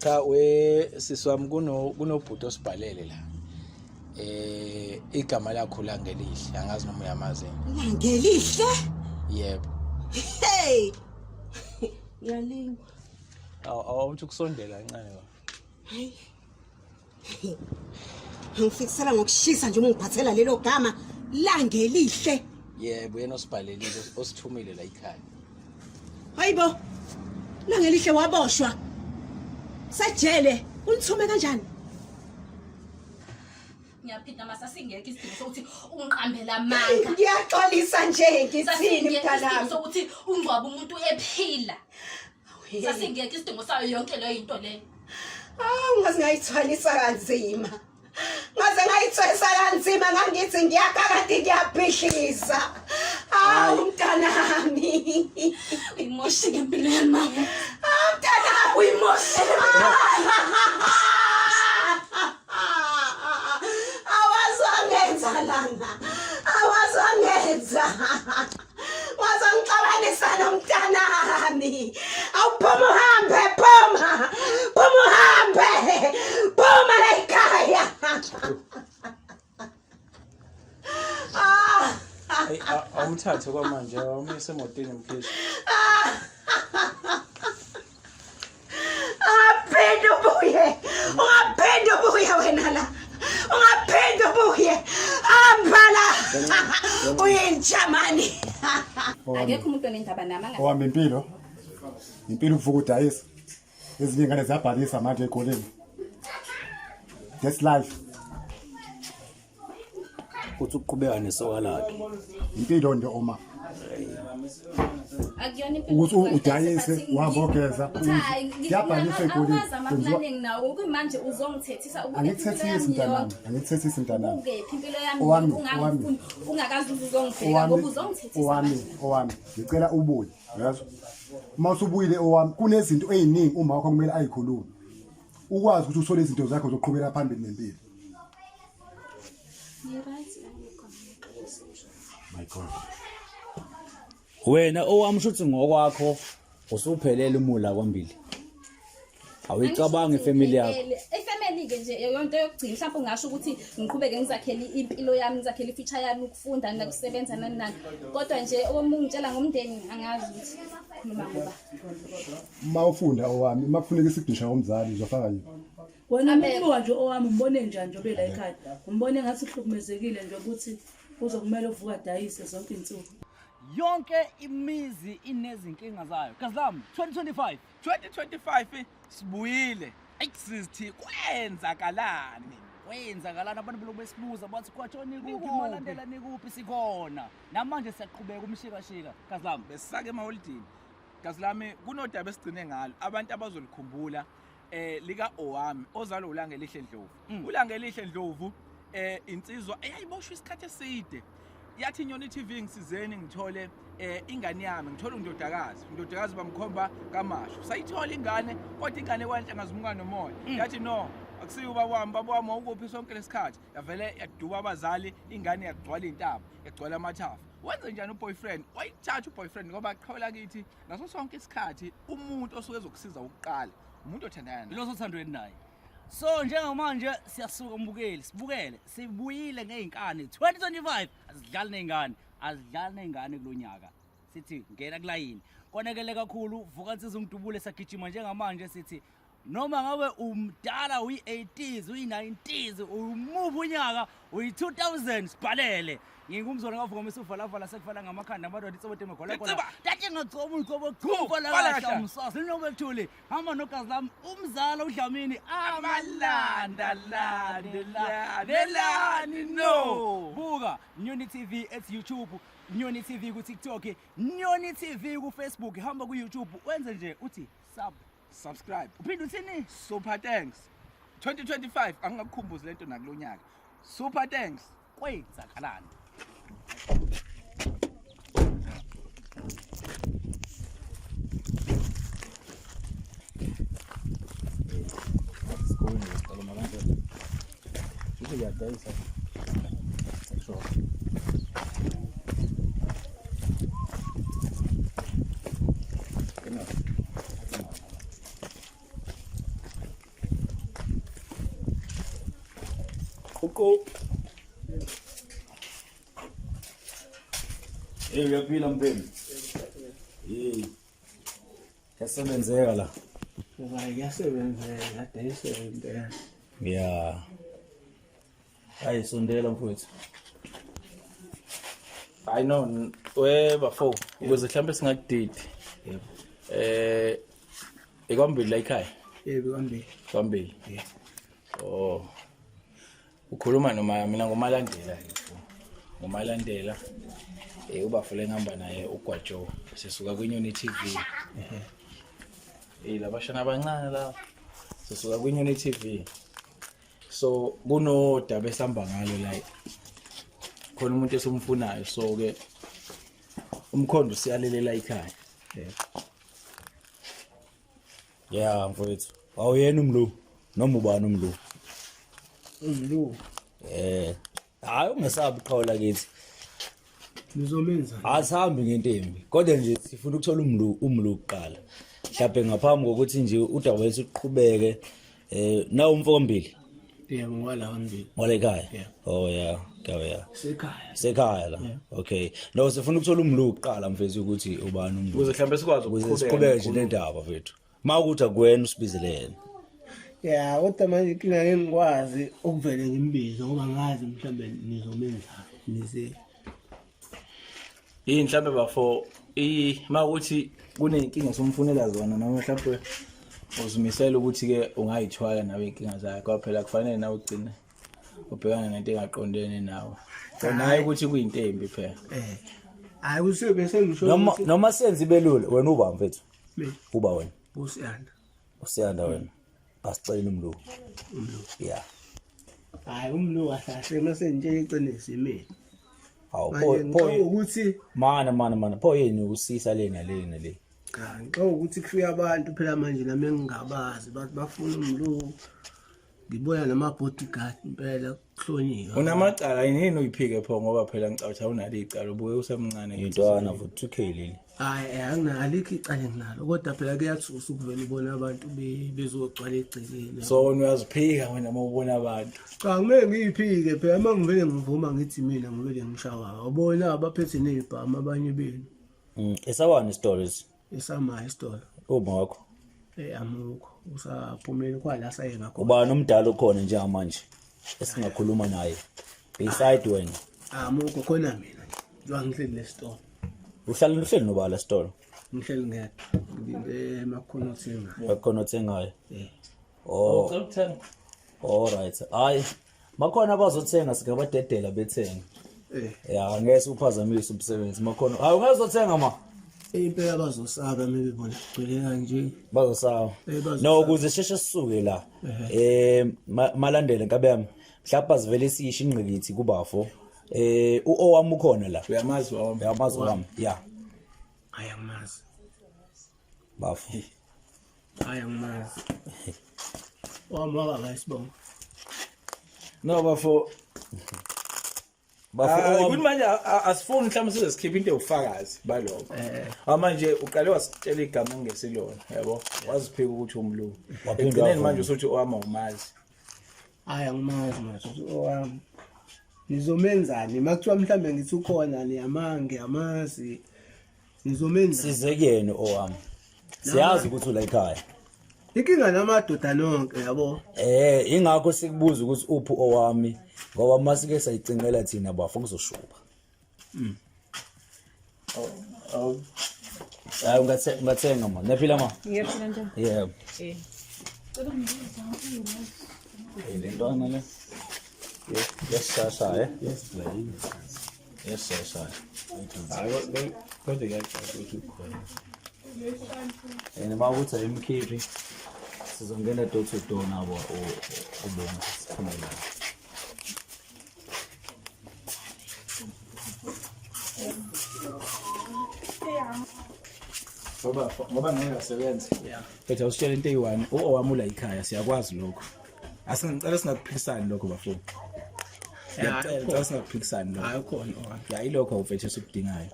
Cha we sisi wami kunobhuti osibhalele la. Igama lakho Langelihle, angazi noma uyamazi. Langelihle? Yebo. Hey. Ngiyalingwa. Awu awuthi ukusondela kancane ba. Hayi. Ngifikisela ngokushisa nje uma ungiphathela lelo gama Langelihle. Yebo, yena osibhalelile osithumile la ekhaya. Hayibo. Langelihle waboshwa. Sejele, unithume kanjani? Ngiyaphinda masasingekho isidingo sokuthi ungiqambele amanga. Ngiyaxolisa nje ngithini Sasingekho isidingo mntanami. sokuthi ungcwabe umuntu ephila. Sasingekho isidingo sayo yonke leyo into leyo. Awu ngaze ngayithwalisa kanzima. Ngaze ngayithwalisa kanzima ngangithi ngiyakha kanti ngiyabhidliza. Awu mntanami. Uyimoshile impilo yami mama. Awu mntanami uyimoshile. Awazangenza lana. Awazangenza. Wazongixabanisa nomntanami. Awuphuma uhambe, phuma. Phuma uhambe. Phuma la ekhaya. Ah. Hey, awumthathe kwamanje, awumyise emotweni mkhishi. Ungaphinde ubuye. Ungaphinde ubuye wena la. Ungaphinde ubuye. Hamba la. Uyinja mani. Akekho umuntu onendaba nami angazi. Owami impilo. Impilo uvuka udayisa. Ezinye ingane ziyabhalisa manje ezikoleni. That's life. Uthi uqhubeka nesoka lakhe. Impilo nje oma. Akuyona impilo. Ukuthi udayise uhambe ogeza. Kuyabhalisa ezikoleni. Awazi amaplaningi nawo kumanje uzongithethisa ukuthi Angikuthethisi mntanami, angikuthethisi mntanami. Ukephi impilo yami Owami, ungangifuni ungakazi uzongibheka Owami, ngoba uzongithethisa. owami, owami. Ngicela ubuye, uyazwa? Uma usubuyile owami, kunezinto eziningi uma wakho kumele ayikhulume. Ukwazi ukuthi uthole izinto zakho zokuqhubela phambili nempilo. My God. Wena owami shuthi ngokwakho usuphelele umula kwambili. Awuyicabangi ifamily yakho. Ifamily ke nje yonto yokugcina mhlawumbe ungasho ukuthi ngiqhubeke ngizakhele impilo yami ngizakhele ifuture yami ukufunda nokusebenza nani nani. Kodwa nje uma ungitshela ngomndeni angazi ukuthi khuluma ngoba. Uma ufunda owami, uma kufuneka isignisha komzali uzofaka yini? Wena umbuka nje owami umbone njani nje obela ekhaya umbone ngathi uhlukumezekile nje ukuthi kuzokumele uvuka adayise zonke iy'nsuku. Yonke imizi inezinkinga zayo. Gazi lami 2025. 2025 sibuyile. Sithi kwenzakalani? Kwenzakalani abantu belokhu besibuza bathi kwatsho nikuphi Nikuphi? malandela nikuphi sikhona. Namanje siyaqhubeka umshikashika. Gazi lami. Besisake emaholidini. Gazi lami kunodaba esigcine ngalo abantu abazolikhumbula lika Owami ozalwa uLangelihle Ndlovu. ULangelihle Ndlovu insizwa eyayiboshwa isikhathi eside. Yathi Inyoni TV ngisizeni ngithole ingane yami ngithole undodakazi. Undodakazi bamkhomba kaMashu. Sayithola ingane kodwa ingane kwanhlanga zimuka nomoya. Yathi no akusiyo ubaba wami, baba wami wawukuphi sonke lesikhathi. Yavele yaduba abazali ingane yagcwala intaba, yagcwala amathafa. Wenze njani uboyfriend? Wayithatha uboyfriend ngoba qhawela kithi ngaso sonke isikhathi umuntu osuke ezokusiza ukuqala umuntu othandana naye. Lo sothandweni naye. So njengamanje siyasuka umbukeli, sibukele, sibuyile ngey'nkani 2025 azidlali ney'ngane, azidlali ney'ngane kulonyaka. Sithi ngena kulayini. Konakele kakhulu, vuka nsizwa ungidubule sagijima njengamanje sithi noma ngabe umdala uyi-80s uyi-90s umuphi unyaka uyi-2000 sibhalele ngingumzona kavuka mesuvalavala sekuvala ngamakhanda amadoda itsobote emagolagola tati ngagcoba ugcobo chumfala kahle umsasa linobethuli hamba nogazi lami umzala uDlamini amalanda lande landelani no buka Nyoni TV at YouTube, Nyoni TV ku TikTok, Nyoni TV ku Facebook, hamba ku YouTube wenze nje uthi sub subscribe uphinde uthini super thanks 2025 angingakukhumbuzi lento nakulonyaka super thanks kwenzakalani. Uqo. Hey uyaphila mbhemi. Hey. Kuyasebenzeka la. Hayi kuyasebenzeka, kade impela. Yeah. Hayi sondela mfowethu. Hayi no, we bafo, ukuze mhlawumbe singakudidi. Yebo. Eh ekwambili la ekhaya. Yebo kwambili. Kwambili. Oh. Ukhuluma noma mina ngomalandela ke. Ngomalandela. Eh ubafo lengihamba naye uGwajo sisuka kwiNyoni TV. Eh labashana abancane la. Sisuka kwiNyoni TV. So kunodaba esihamba ngalo la. Khona umuntu esumfunayo so ke umkhondo siyalelela ekhaya. Yeah mfowethu. Awuyena umlu noma ubani umlu? Umlu. Eh. Hayi ungesabi uqhawula kithi. Nizomenza. Asihambi ngento embi. Kodwa nje sifuna ukuthola umlu umlu kuqala. Mhlawumbe ngaphambi kokuthi nje udaba lwethu luqhubeke eh nawu umfombili Yebo ngwala kwambili. wala ekhaya. Yeah. Oh yeah, yeah yeah. Sekhaya. Sekhaya la. Okay. No sifuna ukuthola umlu kuqala mfethu ukuthi ubani umlu. Ukuze mhlawumbe sikwazi Ukuze ukuqhubeka siqhubeke nje nenkulumo. nendaba mfethu. Mawukuthi akuwena usibizele yena. Ya kodwa manje inkinga ngeke ngikwazi ukuvele ngimbize ngoba ngazi mhlambe nizomenza nize Yini mhlambe bafo i makuthi kuneyinkinga somfunela zona noma mhlambe uzimisela ukuthi ke ungayithwala nawe inkinga zakho ngoba phela kufanele nawe ugcine ubhekana nento engaqondene nawe. Kona hayi ukuthi kuyinto embi phela. eh hayi kusuke bese ngisho Noma ukuthi noma senze ibelula wena uba mfethu. Mina. Uba wena. usiyanda Usiyanda wena. Asicela umlu. umlu. Yeah. Hayi umlu kahle mase ngitshela iqiniso imina. Hawu Manje pho ngicabanga pho ukuthi mana mana mana pho yini usisa le nale nale. cha ngicabanga ukuthi kufika abantu phela manje nami engingabazi bathi bafuna umlu ngibona nama-bodyguard impela kuhlonyiwe Unamacala yini uyiphike pho ngoba phela ngicabanga ukuthi awunalo icala ubuke usemncane. Intwana futhi 2K leli. Hhayi anginalo alikho icala enginalo kodwa phela kuyathusa ukuvele ubone abantu bezogcwala egcekeni. So wena uyaziphika wena uma ubona abantu. Cha ngeke ngiyiphike phela uma ngivele ngivuma ngithi mina ngivele ngishawa. Wabona abaphethe nezibhamu abanye benu. Esawani isitolo lesi? Esamayo isitolo. Uma wakho. Eh amukho usaphumele kwala saye ngakho. Ubani omdala okhona njengamanje esingakhuluma naye? Beside wena. Amukho khona mina. Njengoba ngihleli lesitolo. Uhlala uhleli nobala esitolo. Ngihleli ngedwa. Ngilinde makhona othengayo. Bakhona othengayo. Eh. Oh. Ucela ukuthenga. All right. Hayi. Makhona abazothenga singabadedela bethenga. Eh. Ya ngeke uphazamise umsebenzi makhona. Hayi ungazothenga ma. Impela bazosaba uma bebona kugcwele kanje. Bazosaba. Eh, bazosaba. No ukuze sheshe sisuke la. Eh malandele nkabe yami. Mhlawumbe sivele siyisho ingqikithi kubafo. Eh uowami ukhona la. Uyamazi wami. Uyamazi wami. Yeah. Hayi angimazi. Bafo. Hayi angimazi. Wami wababa isibongo. No bafo Bafo Ah, owami ukuthi manje asifuni mhlawumbe size sikhiphe into ewufakazi balokho. Ah manje uqale wasitshela igama engesilona, yabo? Waziphika ukuthi umlungu. Waphinda Ekugcineni wavuma. manje usuthi owami awumazi. Hayi angimazi manje ukuthi owami. Nizomenzani? Makuthiwa mhlambe ngithi ukhona niyamanga ngiyamazi. Nizomenzani? size kuyena owami. Siyazi ukuthi ula ekhaya. Inkinga namadoda nonke yabo. Eh ingakho sikubuza ukuthi uphi owami ngoba masike sayicingela thina bafo kuzoshuba. Oh. Hayi ungathenga ungathenga ma. Niyaphila ma? Ngiyaphila njani? Yebo. Eh. Hey le ntwana le. Yes sasa eh. Yes Yes sasa. Hayi kodwa kuyacaca ukuthi ukhona. And mawukuthi ayimkhiphi sizongena door to door nabo obonga siphume la. Ngoba ngoba ngeke asebenze. Bethu awusitshela into eyi-one, u-owami ula ekhaya siyakwazi lokho. Asingicela singakuphikisani lokho bafo. Ngiyacela ngicela singakuphikisani lokho. Hayi ukhona owami. Ya ilokho mfethu esikudingayo.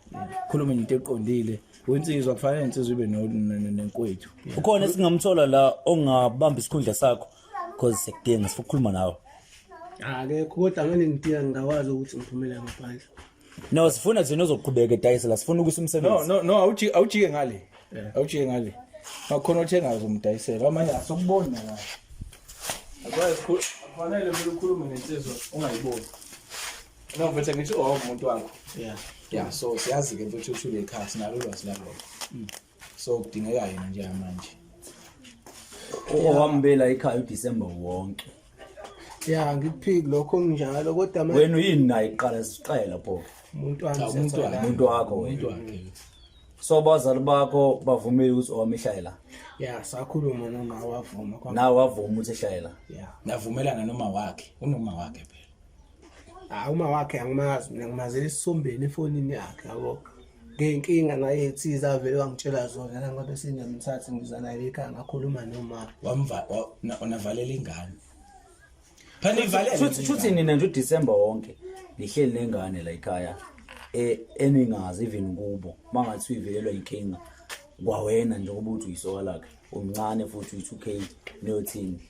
Khuluma nje into eqondile. Uyinsizwa kufanele insizwa ibe nenkwethu. Ukhona esingamthola la ongabamba isikhundla sakho because siyakudinga sifuna ukukhuluma nawe. Akekho kodwa ngane ngidinga ngingakwazi ukuthi ngiphumele ngaphandle. No, sifuna thina ozoqhubeka edayisela, sifuna ukuthi umsebenzi. No, no, no, awujike awujike ngale. Awujike ngale. Makhona othengayo uzomdayisela. Amanye asokubona la. Akwazi kufanele vele ukhulume nensizwa ungayiboni. No, mfethu ngithi oh umuntu wakho. Yeah. Yeah, so siyazi ke mfethu ukuthi ule ekhaya sinalo ulwazi lalokho. So kudingeka yena njengamanje. Owambela ekhaya uDecember wonke. Ya ngikuphiki lokho nginjalo kodwa manje Wena uyini naye kuqala sixela pho. umuntu wami Cha, umuntu siyatholana. Umuntu wakho wena. Umuntu wakhe. So abazali bakho bavumile ukuthi owami ehlale la. Ya sakhuluma noma wavuma kwa. Nawe wavuma ukuthi ehlale la. Ya. Navumelana noma wakhe, unoma wakhe phela. Ah uma wakhe angimazi mina ngimazela isisombeni efonini yakhe yabo. Ngeyinkinga naye ethize avele wangitshela zona la ngabe sengiyamthatha ngiza naye ekhaya ngakhuluma noma. Wamva navalela ingane. Phela ivalele. Shuthi nina nje uDecember wonke nihleli nengane la ekhaya eningazi even kubo mangathi uyivelelwa inkinga kwawena njengoba uthi uyisoka lakhe umncane futhi uyi-2K niyothini.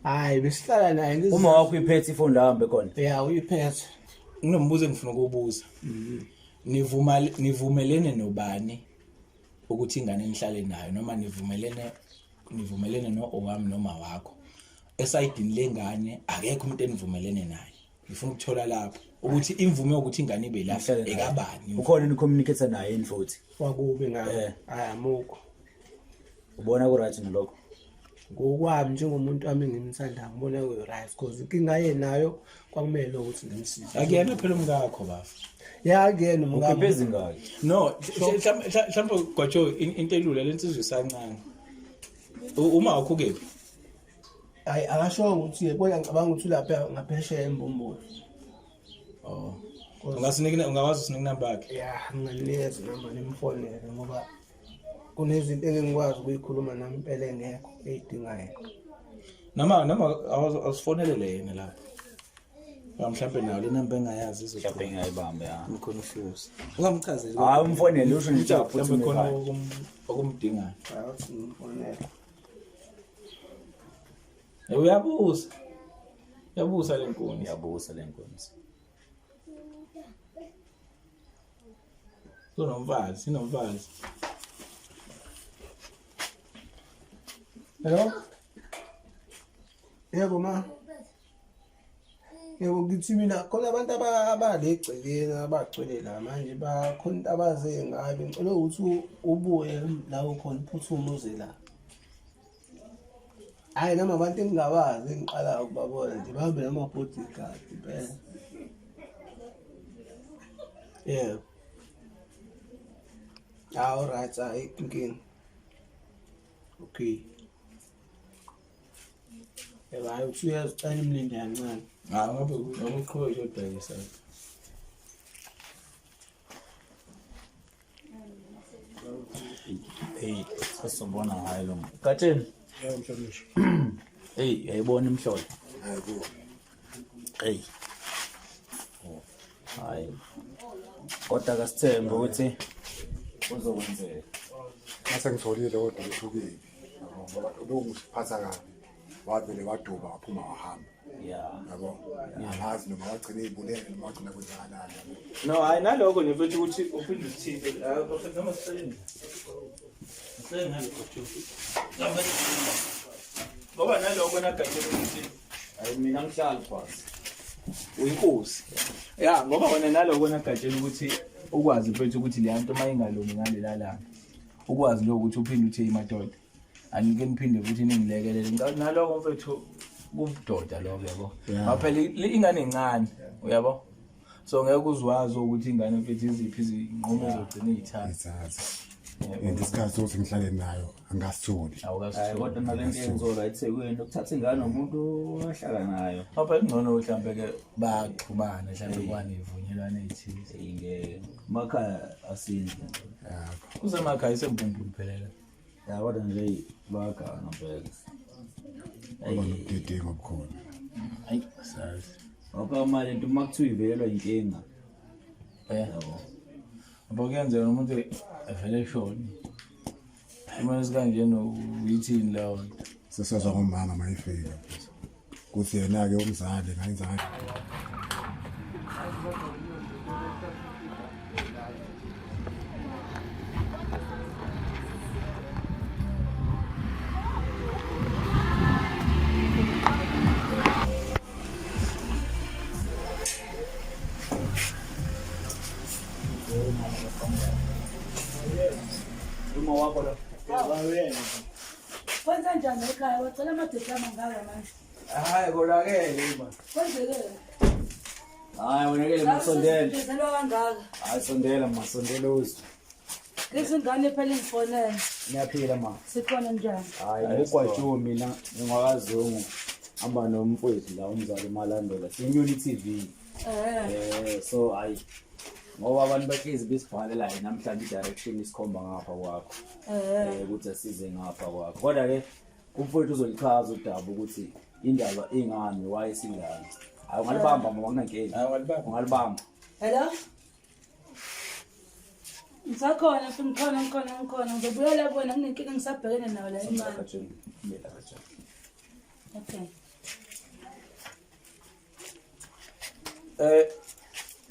Hayi besihlala naye ngiz. Uma wakho uyiphethe ifoni la hambe khona. Ya uyiphethe. Kunombuzo engifuna ukuwubuza. Nivuma nivumelene nobani ukuthi ingane nihlale nayo noma nivumelene no owami noma wakho? Esayidini lengane akekho umuntu enivumelene naye. Ngifuna ukuthola lapho ukuthi imvume yokuthi ingane ibe la Nihlale naye. ekabani. Ukhona ni-communicate naye yini futhi? Wakubi ngayo. Eh. Hayi amukho. Ubona ku right nalokho? Ngokwami njengomuntu wami engimthandayo ngibona kuyi-right cause inkinga yenayo kwakumele ukuthi ngimsize. Akuyena phela umkakho bafa. Ya akuyena Ukhiphe umkami. ezingaki? No, mhlawumbe gwajo into elula lensizwe isancane. Uma wakho kephi? Hayi akashongo ukuthi yebona ngicabanga ukuthi ulapha ngaphesheya eMbumbulu. Oh. Ungasinika ungakwazi usinika inamba yakhe? Ya nginganikeza inamba nimfonele ngoba kunezinto engingikwazi ukuyikhuluma nami impela engekho eyidinga yena. Noma awusifonelele yena lapho. Mhlawumbe nayo le namba engayazi Mhlawumbe ngiyayibamba ya. Ungiconfuse. Ungamchazeli. Hayi umfonele usho nje Mhlawumbe ukuthi khona okumdingayo. Hayi uthi ngimfonele. Uyabusa. Uyabusa le nkunzi. Uyabusa le nkunzi. Kunomfazi, sinomfazi. Hello? Yebo ma. Yebo ngithi mina khona abantu abale egcekeni abagcwele la manje bakhona into abaze ngayo ngicela ukuthi ubuye la ukhona uphuthume uze la. Hayi noma abantu engingabazi engiqala ukubabona nje bahambe nama-bodyguard impela. Yebo. Ah, all right, ayikho inkinga. Okay. Yebo, hayi uthi uyazicela imlindi kancane. Hayi ngabe uqhubeka uyodayisa. Hey, sesizobona ngayo lo muntu. Gatsheni. Yebo mhlonishwa. Hey, uyayibona imhlolo. Hayi kuwo. Hey. Hayi. Kodwa kasithembe ukuthi kuzokwenzeka. Mase ngitholile kodwa ukuthi ukephi. Yabo, ngoba ubengiphatha kabi. Wavele waduba waphuma wahamba. Yeah. Yabo. Angazi noma wagcina eyibulele noma wagcina kwenzakalani. Yabo. No, hayi nalokho nje mfethu ukuthi uphinde usithinte. Hayi mfethu noma sisebenze. Sisebenze ngalokho Ngoba nalokho nagatshela ukuthi Hayi mina ngihlali phansi. uyinkosi. Ya, ngoba wena nalokho nagatshela ukuthi ukwazi mfethu ukuthi le nto mayingalungi ngalela langa. Ukwazi lokho ukuthi uphinde uthi madoda. Anike niphinde futhi ningilekelele. Ngicabanga nalokho mfethu kubudoda lokho yabo. Yeah. Phela ingane encane, uyabo? So ngeke uzwazi ukuthi ingane mfethu iziphi izinqumo ezogcina izithatha. Ngithatha. And isikhathi sokuthi ngihlale nayo angasitholi. Hayi Awukasitholi. kodwa nale nto yenziwa eThekwini ukuthatha ingane nomuntu ohlala nayo. Apha kungcono mhlambe ke baxhumana mhlambe kwanevunyelwane ezithize. Ngeke emakhaya asinzi. Yabo. Kusemakhaya isembumbulu phelela. Ya kodwa nje bayaganga ngempela. Ngoba nobudedengu obukhona. Hayi, sazi. Ngoba manje into uma kuthiwa ivelelwa inkinga. Yabo. Ngoba kuyenzeka umuntu evele eshone. Uma esikanjena uyithini leyo nto? Sesezwa ngomama mayifika. Ukuthi yena-ke umzali ngayenza kanje. Uma wakho lo. Kwenza njani ekhaya? Wacela amadede amangaka manje. Hayi konakele ima. Kwenzekeni? Hayi wonakele masondela. Ngizelwa kangaka. Hayi sondela masondela uzwe. Lezi ngane phela ingifonele. Niyaphila ma. Sikhona njani? Hayi ngugwajo mina ngingwakazungu. Hamba nomfowethu la umzali uMalandela. Sinyoni TV. Eh. So hayi ngoba abantu bahlezi besibhalela yena namhlanje i-direction isikhomba ngapha kwakho. Ukuthi asize ngapha kwakho. Kodwa ke umfowethu uzolichaza udaba ukuthi indaba ingani why singani. Hayi ungalibamba mama kunankinga. Hayi ungalibamba. Ungalibamba. Hello? Ngisakhona futhi ngikhona ngikhona ngikhona ngizobuyela kuwena nginenkinga ngisabhekene nayo la imali. Okay.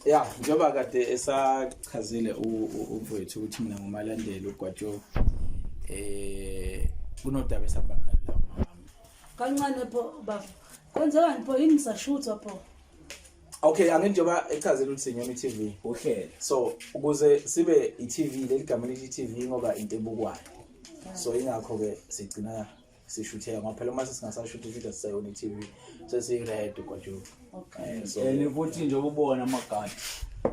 Ya njengoba kade esachazile umfowethu ukuthi mina nguMalandela uGwajo kunodaba esihamba ngalo la mama. Kancane pho baba. Kwenzekani pho yini ngisashuthwa pho? Okay, angithi njengoba echazile ukuthi Sinyoni TV uhlelo. So ukuze sibe i-TV leli gama lithi TV ngoba into ebukwayo. So ingakho ke sigcina sishutheka ngoba phela uma sesingasashuthi futhi asisayona i-TV sesiyi-red Gwajo. Okay. So And futhi nje ubona amagadi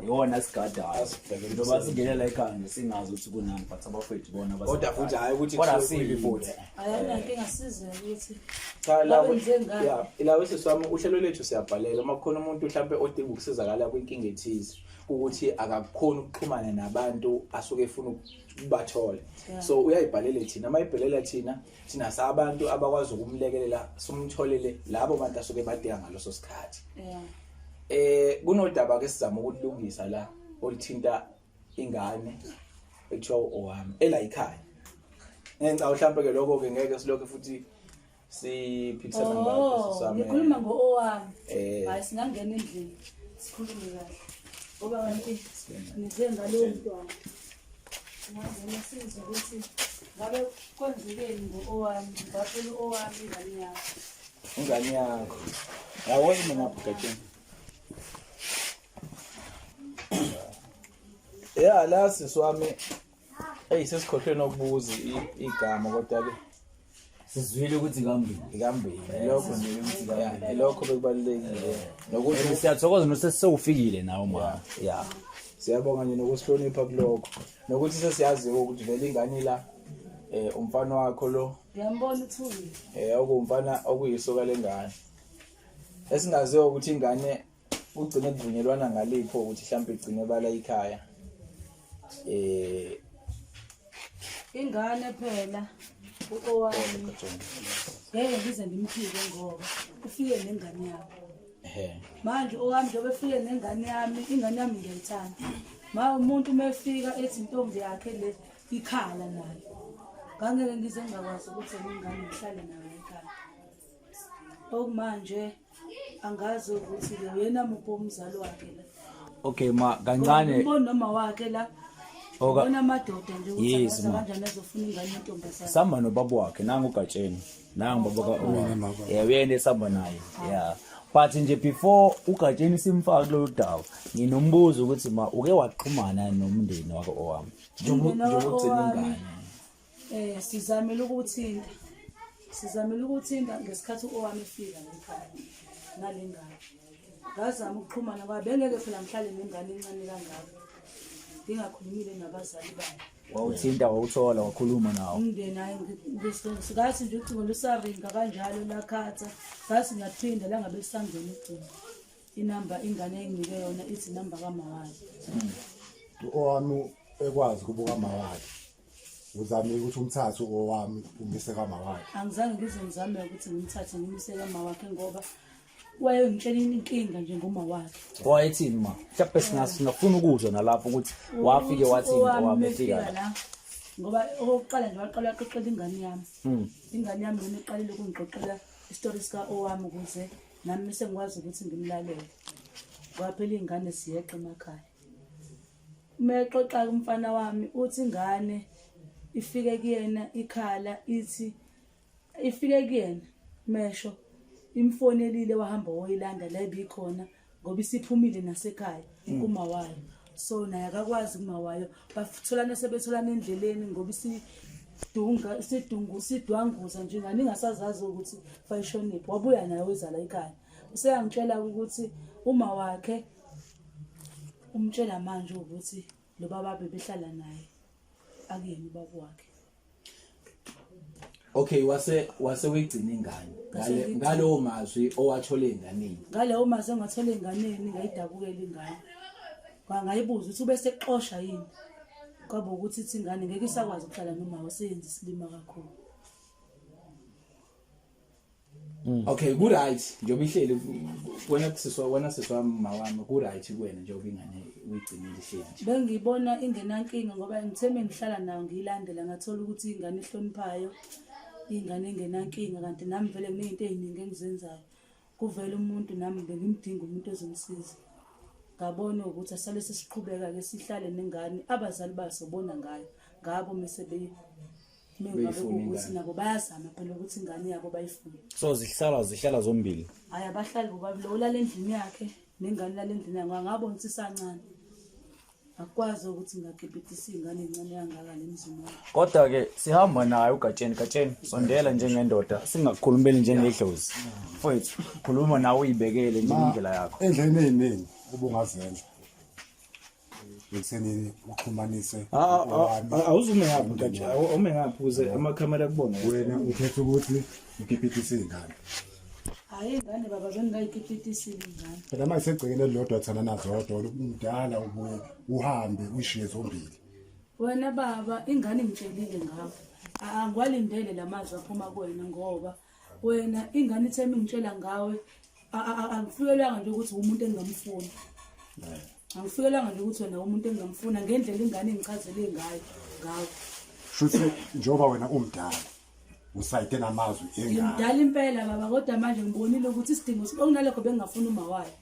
iwona sigadayo Asibhekele njengoba singenela ekhaya nje singazi ukuthi kunani but abafethu bona Kodwa futhi hhayi ukuthi kodwa kusuke sibi kuyini. futhi Hayi anginankinga size ukuthi Cha la Babenze ngani? ya ilawe sisi wami uhlelo lethu siyabhalela uma kukhona umuntu mhlambe odinga ukusizakala kwinkinga ethize ukuthi akakhoni ukuxhumana nabantu asuke efuna ukubathola so uyayibhalela thina uma ibhalela thina thina sabantu abakwazi ukumlekelela simtholele labo bantu asuke badinga ngaleso sikhathi. Yeah. Kunodaba ke sizama ukulungisa la olithinta ingane ekuthiwa owami ela ikhaya. Ngenxa mhlambe ke lokho ke ngeke silokho futhi siphikisana ngakho Oh, sisame. ngikhuluma ngo-owami. Hayi singangena endlini sikhulume kahle. Ngoba kanti nize ngalowo mntwana. Singangena sizwe ukuthi ngabe kwenzekeni ngo-owami, ngaphela u-owami ingane yakho. Ingane yakho. Yawona mina ngapha gatsheni. Ya la sisi wami hey sesikhohlwe nokubuza igama kodwa ke sizwile ukuthi kambili. Ikambili. Lokho nje lokho bekubalulekile. Nokuthi siyathokoza nosesewufikile nawe ma. Yeah. Siyabonga nje nokusihlonipha kulokho. Nokuthi sesiyazi ukuthi vele ingane la umfana wakho lo Ngiyambona uthuli. Okumfana okuyisoka lengane. Esingaziwa ukuthi ingane ugcine kuvunyelwana ngalipho ukuthi mhlawumbe igcine bala ikhaya. Ingane phela uowami ngeke ngize ngimphike ngoba ufike nengane yakhe. Manje owami njengoba efike nengane yami, ingane yami ngiyayithanda. Ma umuntu uma efika ethi intombi yakhe le ikhala nayo. Ngangeke ngize ngingakwazi ukuthi ingane ngihlale nayo ekhaya. Okumanje angazi ukuthi uyena muphi umzali wakhe la. Okay ma kancane Ngibona noma wakhe la. Ubona amadoda nje ukuthi Yes, angaza ma. kanjani azofuna ingane yentombazane. Samba nobaba wakhe nangu uGatsheni. Nangu baba ka Yeah, uyena esamba naye. Yeah. But nje before uGatsheni simfaka kulolu daba, nginombuzo ukuthi ma uke waxhumana nomndeni wakho owami. Umndeni Njengoba ugcina owami, ingane. Sizamile ukuthinta. Sizamile ukuthinta ngesikhathi owami efika ekhaya nale ngane. Ngazama ukuxhumana kwabe bengeke phela ngihlale nengane encane kangaka. Ngingakhulumile nabazali bayo. Wawuthinta wawuthola wakhuluma nawo. Umndeni hayi ngathi nje ucingo lusaringa kanjalo lakhatha. Ngathi ngiyaphinda la ngabe lisangena ucingo. Inamba ingane enginike yona ithi inamba kamawakhe. Owami ekwazi kubuka mawakhe. Uzamile ukuthi umthathe owami umise kamawakhe. Angizange ngize ngizame ukuthi ngimthathe ngimise kamawakhe ngoba wayengitshela inkinga nje ngoma wakhe. Wayethini ma? Mhlawumbe singafuna ukuzwa nalapho ukuthi wafike wathini owami efika la. Ngoba okokuqala nje waqala waxoxela ingane yami. Ingane yami yona iqalile ukungixoxela. Isitori sika owami ukuze nami sengikwazi ukuthi ngimlalele. Kwaphela iy'ngane siyeqa emakhaya. Uma exoxa umfana wami uthi ingane ifike kuyena ikhala ithi ifike kuyena mesho imfonelile wahamba woyilanda la ibikhona ngoba isiphumile nasekhaya kuma wayo so naye akakwazi kuma wayo batholana sebetholana endleleni ngoba isidunga isidungu sidwanguza nje ngani ingasazazi ukuthi fayishoniphi wabuya naye wezala ekhaya useyangitshela ukuthi uma wakhe umtshela manje ukuthi lo baba bebehlala naye akuyena ubaba wakhe. Okay wase wase uyigcina ingane ngale ngalowo mazwi owathola enganeni. Ngalewo mazwi engathola enganeni ngayidabukela ingane. Ngayibuza ukuthi ubese xosha yini. Kwaba ukuthi ithi ingane ngeke isakwazi ukuhlala noma waseyenza isilima kakhulu. Okay ku right njengoba ihleli wena siswa wena siswa mawami ku right kuwena njengoba ingane uyigcinile ihleli nje. Bengiyibona ingenankinga ngoba ngithe mengihlala nayo ngiyilandela ngathola ukuthi ingane ihloniphayo ingane engenankinga kanti nami vele nginezinto eziningi engizenzayo. Kuvele umuntu nami bengimdinga umuntu ozongisiza. Ngabona ukuthi asale sesiqhubeka ke sihlale nengane abazali baso bona ngayo ngabo mese mengabe kuwukuthi nabo bayazama phela ukuthi ingane yabo bayifune. So zihlala zihlala zombili. Hayi abahlali bobabili ulala endlini yakhe nengane ilala endlini yakhe ngabona ukuthi isancane. Akwazi ukuthi ngakipitisa ingane encane kangaka lemzini wami. Kodwa ke sihamba naye uGatsheni Gatsheni sondela njengendoda singakukhulumeli njengedlozi. Mfowethu khuluma nawe uyibekele nje indlela yakho. Endleleni eziningi ubungazenza. Ekuthenini uxhumanise awuzume ngaphi Gatsheni awume ngaphi ukuze amakhamera akubone. Wena ukhetha ukuthi ukipitise ingane. Hayi ingane baba bengingayikipitisi ingane. Phela manje segcekeni elilodwa thana nazodwa umdala ubuye uhambe uyishiye zombili. Wena baba ingane ingitshelile ngawe. Angiwalindele lamazwi aphuma kuwena ngoba wena ingane ithe mingitshela ngawe angifikelwanga nje ukuthi umuntu engingamfuna. Angifikelwanga nje ukuthi wena umuntu engingamfuna ngendlela ingane engichazele ngayo ngawe. Shuthi njengoba wena umdala usayide namazwi engane. Ngimdala impela baba kodwa manje ngibonile ukuthi isidingo okunalokho bengingafuna uma wayo.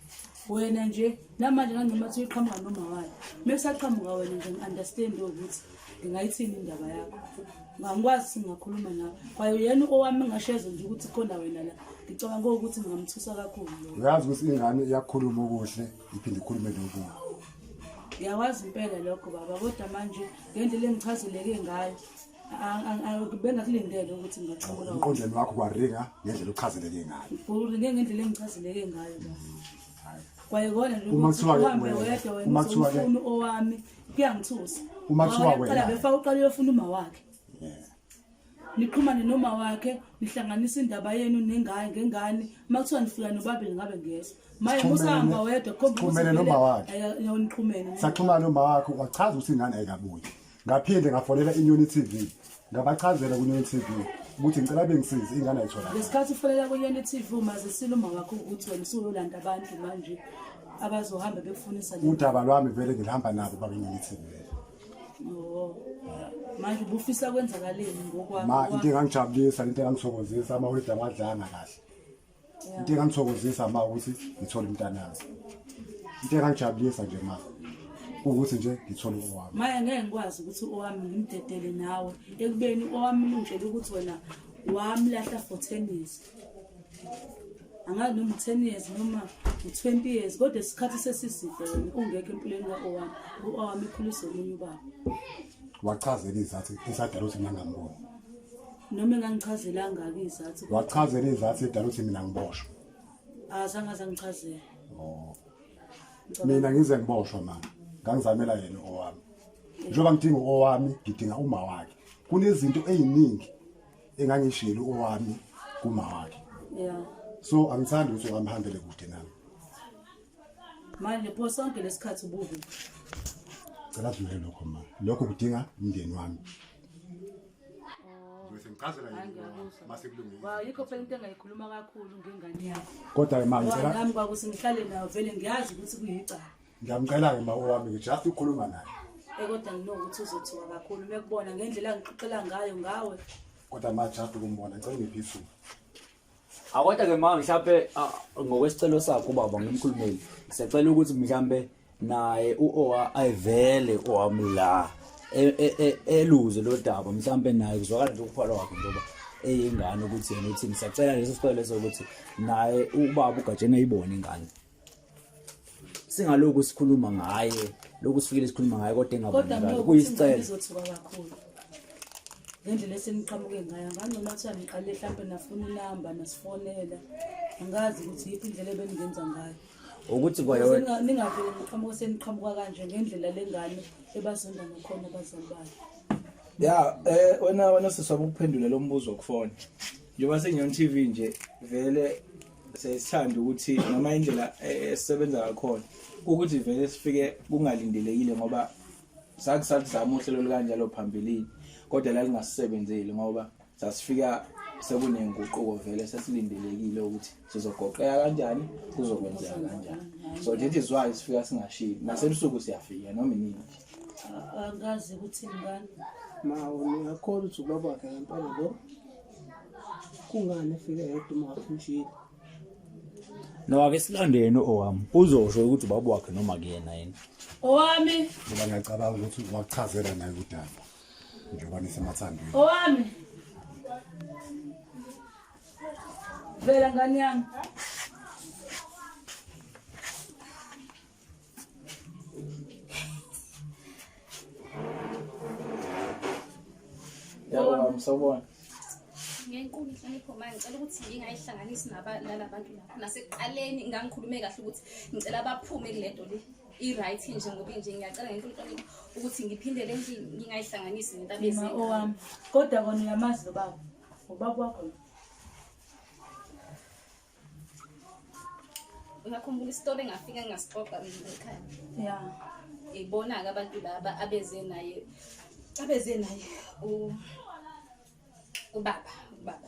Wena nje namanje nganoma thi uqhamuka noma wayo. Mekusaqhamuka wena nje ngi-understand ukuthi ngingayithini indaba yakho. Ngangikwazi singakhuluma nawe. Kwaye yena owami ngasheza nje ukuthi khona wena la. Ngicabanga ukuthi ngingamthusa kakhulu lo. Uyazi ukuthi ingane iyakhuluma okuhle iphinde ikhulume nokubi. Ngiyakwazi impela lokho baba kodwa manje ngendlela engichazeleke ngayo bengakulindele ukuthi ngingaqhamuka Emqondweni wakho kwaringa ngendlela ochazeleke ngayo. uringe ngendlela engichazeleke ngayo baba. Kwaye kona nje Uma ukuthi kuthiwa-ke uhambe wena- wedwa wena uma kuthiwa-ke- uzomfuna owami kuyangithusa. Uma kuthiwa Ngoba kuqala wena- befaka uqala uyofuna uma wakhe. Yeah. Nixhumane noma wakhe nihlanganise indaba yenu nengane ngengane uma kuthiwa nifika nobabili ngabe ngiyezwa. Maye Sixhumene- musahamba wedwa khomba ukuthi sixhumene noma wakhe. niqhumene. Saxhumana noma wakhe wachaza ukuthi ingane ayikabuyi. Ngaphinde ngafonela iNyoni TV. Ngabachazela kuNyoni TV ukuthi ngicela bengisize ingane ayitholakala. Ngesikhathi ufonela kwiNyoni TV umazisile uma wakho ukuthi wena usuyolanda abantu manje abazohamba bekufunisa le. Udaba lwami vele ngilihamba nabo babeNyoni TV. Oh. Manje ubufisa kwenzakaleni ngokwakho? Ma into engangijabulisa into engangithokozisa amaholide awadlanga kahle. Into engangithokozisa ma ukuthi ngithole umntanami. Into engangijabulisa nje ma ukuthi nje ngithole owami. Manje ngeke ngikwazi ukuthi owami ngimdedele nawe ekubeni owami ungitshela ukuthi wena wamlahla for 10 years. Angazi noma u-10 years noma u-20 years kodwa isikhathi sesiside wena ungekho empilweni ka-owami. U-owami ukhuliswe omunye ubaba. Wachazela izathu esadala ukuthi mina ngingamboni. Noma engangichazelanga-ke izathu. Wachazela izathu edala ukuthi mina ngiboshwe. Azange aze angichazele. Oh. Mina ngize ngiboshwa mama. Ngangizamela yena owami. Njengoba ngidinga owami, ngidinga uma wakhe. Kunezinto eziningi engangishilo owami kuma wakhe. Yeah. So angithandi ukuthi owami hambele kude nami. Manje pho sonke lesikhathi ubukuphi? Cela dlule lokho ma. Lokho kudinga umndeni wami. Ngizobe ngichazela yena owami, mase kulungile. Wa yikho phela into engayikhuluma kakhulu ngengane yakho. Kodwa ke ma Ngoba ngicela nami kwakuthi ngihlale nayo vele ngiyazi ukuthi kuyicala. ngiyamcela ke ma owami ke just ukukhuluma naye. Kodwa nginokuthi uzothuka kakhulu mekubona ngendlela angixoxela ngayo ngawe. Kodwa ma just ukumbona ngicela ungiphe ithuba. Akodwa ke ma mhlambe ngokwesicelo sakho ubaba ngimkhulumeli. Siyacela ukuthi mhlambe naye uOwa ayivele owami la e, e, e, eluze lo daba mhlambe naye kuzwakala nje ukuphala kwakhe njengoba eyingane ukuthi yena uthini. Siyacela leso sicelo leso ukuthi naye ubaba uGatsheni ayibone ingane. Singalokhu sikhuluma ngaye, lokhu sifikile sikhuluma ngaye kodwa Kodwa engabonakali. mina Kuyisicelo. izothuka kakhulu. Ngendlela eseniqhamuke ngayo ngangcono kuthiwa niqale mhlampe nafuna inamba nasifonela. Angazi ukuthi yiphi indlela ebeningenza ngayo. Ukuthi kwayona Ningavele niqhamuke seniqhamuka kanje ngendlela lengane ebazonda ngakhona abazali bayo. Ya, wena wena siswaba ukuphendula lo mbuzo kufona. Njengoba sengiyon TV nje vele sesithanda ukuthi noma indlela esisebenza ngakhona ukuthi vele sifike kungalindelekile ngoba sakusathi zama uhlelo olukanjalo phambilini kodwa lalingasisebenzeli ngoba sasifika sekunenguquko vele sesilindelekile ukuthi sizogoqeka kanjani kuzokwenzeka kanjani so that is why sifika singashiyi nasebusuku siyafika noma inini nje. Angazi ukuthi ngani. Ma uyakholwa ukuthi ubaba wakhe ngempela lo? Kungani efike yedwa uma wakhe umshiyile? No ake silandeni owami. Uzosho ukuthi ubaba wakhe noma kuyena yini. Owami, Ngoba ngiyacabanga ukuthi wakuchazela naye udaba njengoba nisemathandweni. owami. Vela ngane yami. Yebo baba sawubona. Ngenkulu inhlonipho manje ngicela ukuthi ngingayihlanganisi nalabantu lapho nasekuqaleni ngangikhulume kahle ukuthi ngicela baphume kule nto le i-right nje ngoba nje ngiyacela ngenkulu inhlonipho ukuthi ngiphindele endlini ngingayihlanganisi nento Ma abeze owami. Kodwa kona uyamazi lo baba. Ubaba wakho lo. Uyakhumbula isitori engafika ngingasixoxa mina ekhaya? Ya. Ibona-ke abantu laba abeze naye abeze naye ubaba ubaba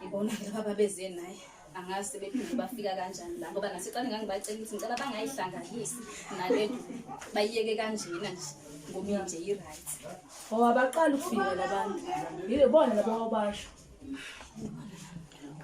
ibona-ke laba ababeze naye angazi sebephinde bafika kanjani la ngoba naseqale ngangibacela ukuthi ngicela bangayihlanganisi nalento bayiyeke kanjena nje ngoba nje i-right. Oh abaqali ukufika labantu. Yibona laba obasho.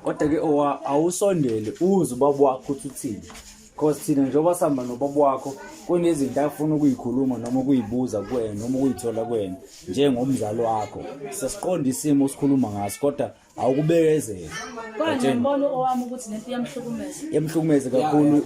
Kodwa ke owa awusondele uze ubaba wakho ukuthi uthini. Because thina njengoba sihamba nobaba wakho kunezinto afuna ukuyikhuluma noma ukuyibuza kuwena noma ukuyithola kuwena njengomzali wakho. Sesiqonda isimo osikhuluma ngaso kodwa awukubekezela. Kodwa ngiyambona owami ukuthi lento iyamhlukumeza. Yamhlukumeze kakhulu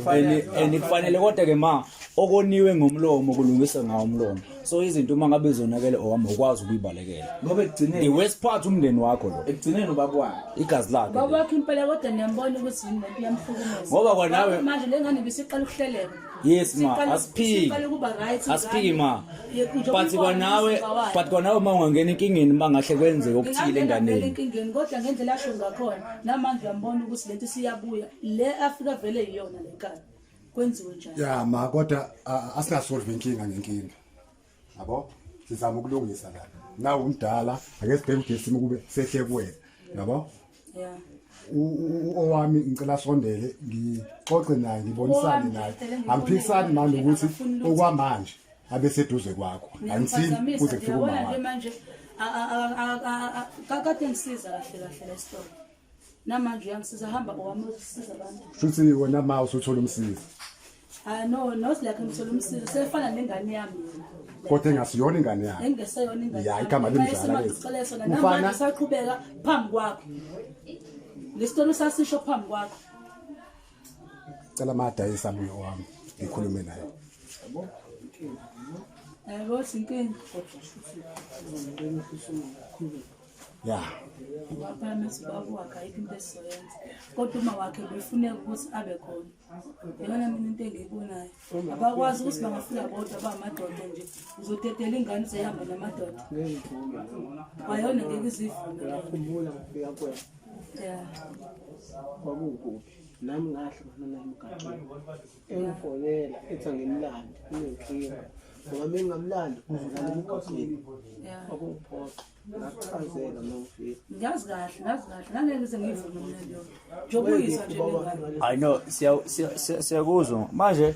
and kufanele kodwa ke ma okoniwe ngomlomo kulungiswa ngawo umlomo. So izinto uma ngabe zonakele owami ukwazi ukuyibalekela. Ngoba ekugcineni The worst part umndeni wakho lo. Ekugcineni ubaba wakhe. Igazi lakhe. Baba wakhe impela kodwa niyambona ukuthi yini lento iyamhlukumeza. Ngoba kwanawe- manje le ngane ibisiqala ukuhleleka. Yes ma, Isiqala- asiphiki. isiqala ukuba right. Asiphiki ma. Ye- njengoba But uyibona kwanawe umzimba wayo. but kwanawe uma ungangena enkingeni bangahle kwenzeke okuthile Ingangena vele enganeni. enkingeni kodwa ngendlela asho ngakhona namanje uyambona ukuthi lento isiyabuya le afika vele iyona le nkani kwenziwe njani Ya ma kodwa asingasolve inkinga ngenkinga. Yabo? Sizama ukulungisa la. Nawu umdala ake sibheke ukuthi isimo kube sehle kuwena. Yabo? ya Owami ngicela sondele ngixoxe naye ngibonisane Owami naye. ngicela ngibone Angiphikisani manje ukuthi akafuni lutho. okwamanje abe seduze kwakho. Angithini Ngiyaphazamisa, kuze kufike uyabona uma nje wakhe. manje kade ngisiza kahle kahle le story namanje uyangisiza hamba owami usiza abantu Shuthi wena ma usuthola umsizi. Ah no not like ngithola umsizi sefana nengane yami yena. Kodwa engasiyona ingane yakhe. Engeseyona ingane. Ya igama limdala leli. Sicela sona Ufana namanje saqhubeka phambi kwakho. Lesitolo sasisho phambi kwakho. cela amadayisa abuye owami ngikhulume naye. Yebo sinkinga. Ya. Waphakamisa ubaba wakhe ayikho into esizoyenza. Kodwa uma wakhe befuneka ukuthi abe khona. Iyona mina into engiyibonayo. Abakwazi ukuthi bangafika bodwa bamadoda nje. Uzodedela ingane seyihamba namadoda. Ngeke ngivume. Kwayona ngeke izivume. Ngiyakhumbula ngifika kwena. Yeah. Kwakukuphi? Nami ngahlukana naye emgaqweni. Engifonela ethi angimlande kunenkinga. Ngoba mina ngingamlandi uzolala emgaqweni. Yeah. Kwakungiphoqa. Ngakuchazela uma ngifika. Ngiyazi kahle, ngazi kahle. Ngangeke ngize ngiyivume mina leyo. Njengoba uyizwa nje lengane. I know siyakuzwa manje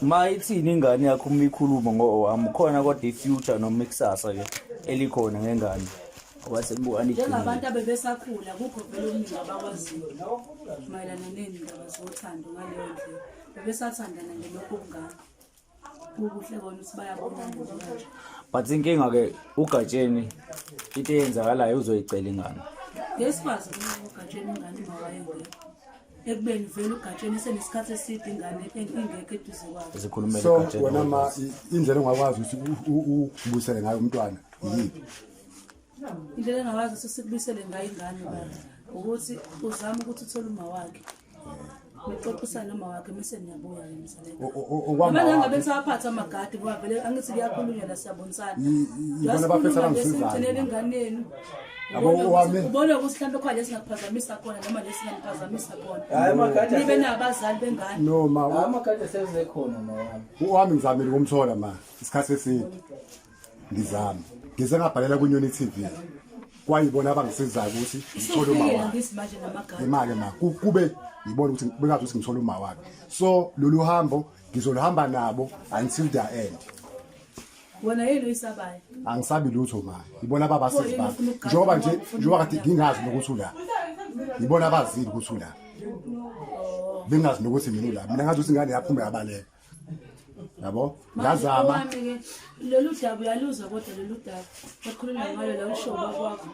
ma ithini ingane yakho uma ikhuluma ngowami khona kodwa i-future noma ikusasa ke elikhona ngengane. Ngoba senibuka nigcinile. Njengabantu abebesakhula kukho vele okuningi abakwaziyo mayelana ney'ndaba zothando ngaleyo ndlela. Bebesathandana nje lokhu okungaka. Kukuhle kona ukuthi bayabonana nje kanje. But inkinga ke uGatsheni into eyenzakalayo uzoyicela ingane. Ngeke sikwazi ukunika uGatsheni ingane uma wayengekho. Ekubeni vele uGatsheni esenesikhathi eside ingane ingekho eduze kwakhe. Zikhulumele So uGatsheni. wena ma indlela ongakwazi ukuthi ubuyisele ngayo umntwana yiphi? Indlela engakwazi ukuthi sikubuyisele ngayo ingane baba ukuthi uzame ukuthi uthole uma wakhe. Nixoxisane noma wakhe mese niyabuya-ke mzaleka. Okwama Noma ngabe wakhe. nisawaphatha amagadi ngoba vele angithi kuyakhulunywa la siyabonisana. Yibona abaphethe abangisizayo. Sigcinele ingane yenu. Yabo, owami. Ubone ukuthi mhlawumbe khona lesingakuphazamisa khona noma lesingamphazamisa khona. Hayi, amagadi Nibe nabazali bengane. No ma Amagadi asezekhona ma wami. Owami ngizamile ukumthola ma isikhathi eside. Ngizama. Ngize ngabhalela kwiNyoni TV. Kwayibona abangisizayo ukuthi ngithole uma Usufikile wakhe. ngithi manje namagadi. Imake ma kube ngibona ukuthi bengazi ukuthi ngithole uma wakhe. So lolu hambo ngizoluhamba nabo until the end. Wena yini oyisabayo? Angisabi lutho ma. Ngibona ababasizi bami. Njengoba nje njengoba kade ngingazi nokuthi ula. Ngibona abazili ukuthi ula. Bengazi nokuthi mina ula. Mina ngazi ukuthi ingane yaphuma yabaleka. Yabo? Manje Ngazama. owami-ke lolu daba uyaluzwa kodwa lolu daba ekhulunywa ngalo la usho ubaba wakho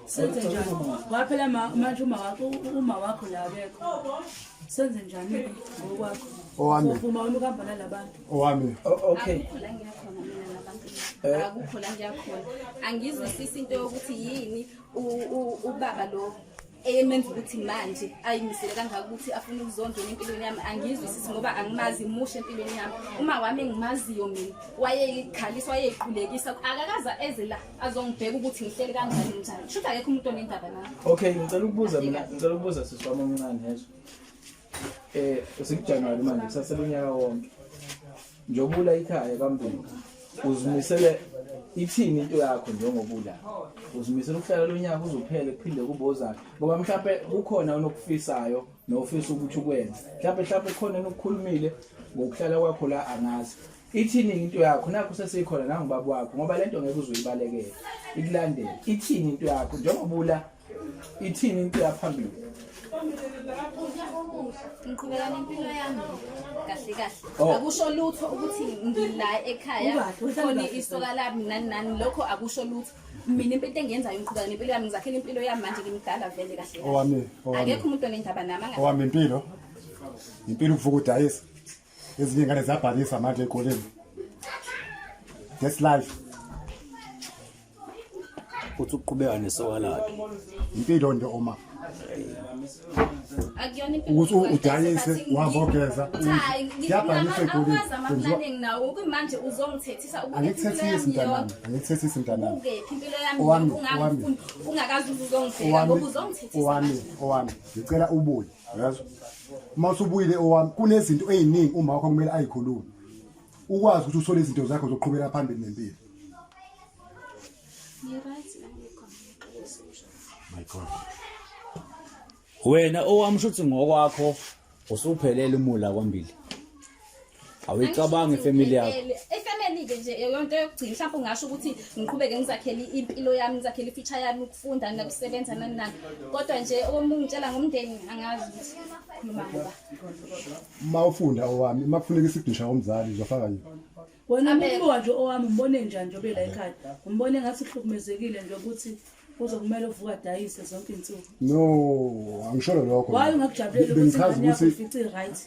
senze njani ngoba phela manje uma wakho uma wakho la akekho senze njani-ke ngokwakho Owami. uvuma wena ukuhamba nalabantu Owami. Okay. Akukho la ngiyakhona mina nabantu. Akukho la ngiyakhona. Angizwisisi into yokuthi yini ubaba lo emenza ukuthi manje ayimisele kangaka ukuthi afune ukuzongena empilweni yami. Angizwisisi ngoba angimazi musha empilweni yami. Uma wami engimaziyo mina wayeyikhalisa wayeyiqulekisa akakaze eze la azongibheka ukuthi ngihleli kanjani njani. Shuthi akekho umuntu onendaba nami. Okay, ngicela ukubuza mina, ngicela ukubuza sisi wami omncane yezwa. SikuJanuary manje kusasele unyaka wonke. Njobula ikhaya kaMbulu. Uzimisele ithini into yakho njengobula? Uzimisele ukuhlala lo nyaka uzophela kuphinde kube ozayo. Ngoba mhlawumbe kukhona onokufisayo nofisa ukuthi ukwenze. Mhlawumbe khona onokukhulumile ngokuhlala kwakho la angazi. Ithini into yakho nakho sesikhona nangubaba wakho ngoba lento ngeke uzoyibalekela. Ikulandele. Ithini into yakho njengobula ithini into yaphambili? Ngiqhubeka nempilo yami kahle kahle. Oh. Akusho lutho ukuthi ngila ekhaya Ukahle, uhlale khona kahle. isoka lami nani nani lokho akusho lutho. Mina impilo engiyenzayo ngiqhubeka nempilo yami ngizakhela impilo yami manje ngimdala vele kahle. kahle. Owami, owami. Akekho umuntu onendaba nami angazi. Owami impilo. Impilo ukuvuka udayisa. Ezinye ingane ziyabhalisa manje ezikoleni. That's life. Uthi uqhubeka nesoka lakhe. Impilo nje oma. Akuyona impilo. Ukuthi udayise uhambe ogeza. Cha, Kuyabhaliswa ezikoleni. awukwazi ama-plan enginawo kumanje uzongithethisa ukuthi impilo Angikuthethisi yami mntanami, yonke angikuthethisi mntanami. ukephi impilo yami Owami, yonke owami. ungangifuni ungakazi uze uzongibheka Owami, ngoba uzongithethisa owami, manje. owami. Ngicela ubuye, uyazwa? Uma usubuyile owami, kunezinto eziningi uma wakho kumele ayikhulume. Ukwazi ukuthi uthole izinto zakho zokuqhubela phambili nempilo. Ngi-right la ngikhona, ngixolise usho. My God. Wena owami shuthi ngokwakho usuphelele umula kwambili. Awuyicabangi ifamily yakho. Ifamily ke nje yonto yokugcina mhlawumbe ungasho ukuthi ngiqhubeke ngizakhele impilo yami ngizakhele ifuture yami ukufunda nokusebenza nani nani. Kodwa nje uma ungitshela ngomndeni angazi ukuthi khuluma ngoba. Uma ufunda owami, uma kufuneka isignature komzali uzofaka yini? Wena Abekho. umbuka nje owami umbone njani nje obela ekhaya umbone ngathi uhlukumezekile nje ukuthi kuzokumele uvuka adayise zonke iy'nsuku. No, angisholo lokho. Why ungakujabulela ukuthi Bengichaza ingane yakho ukuthi ifice i-right?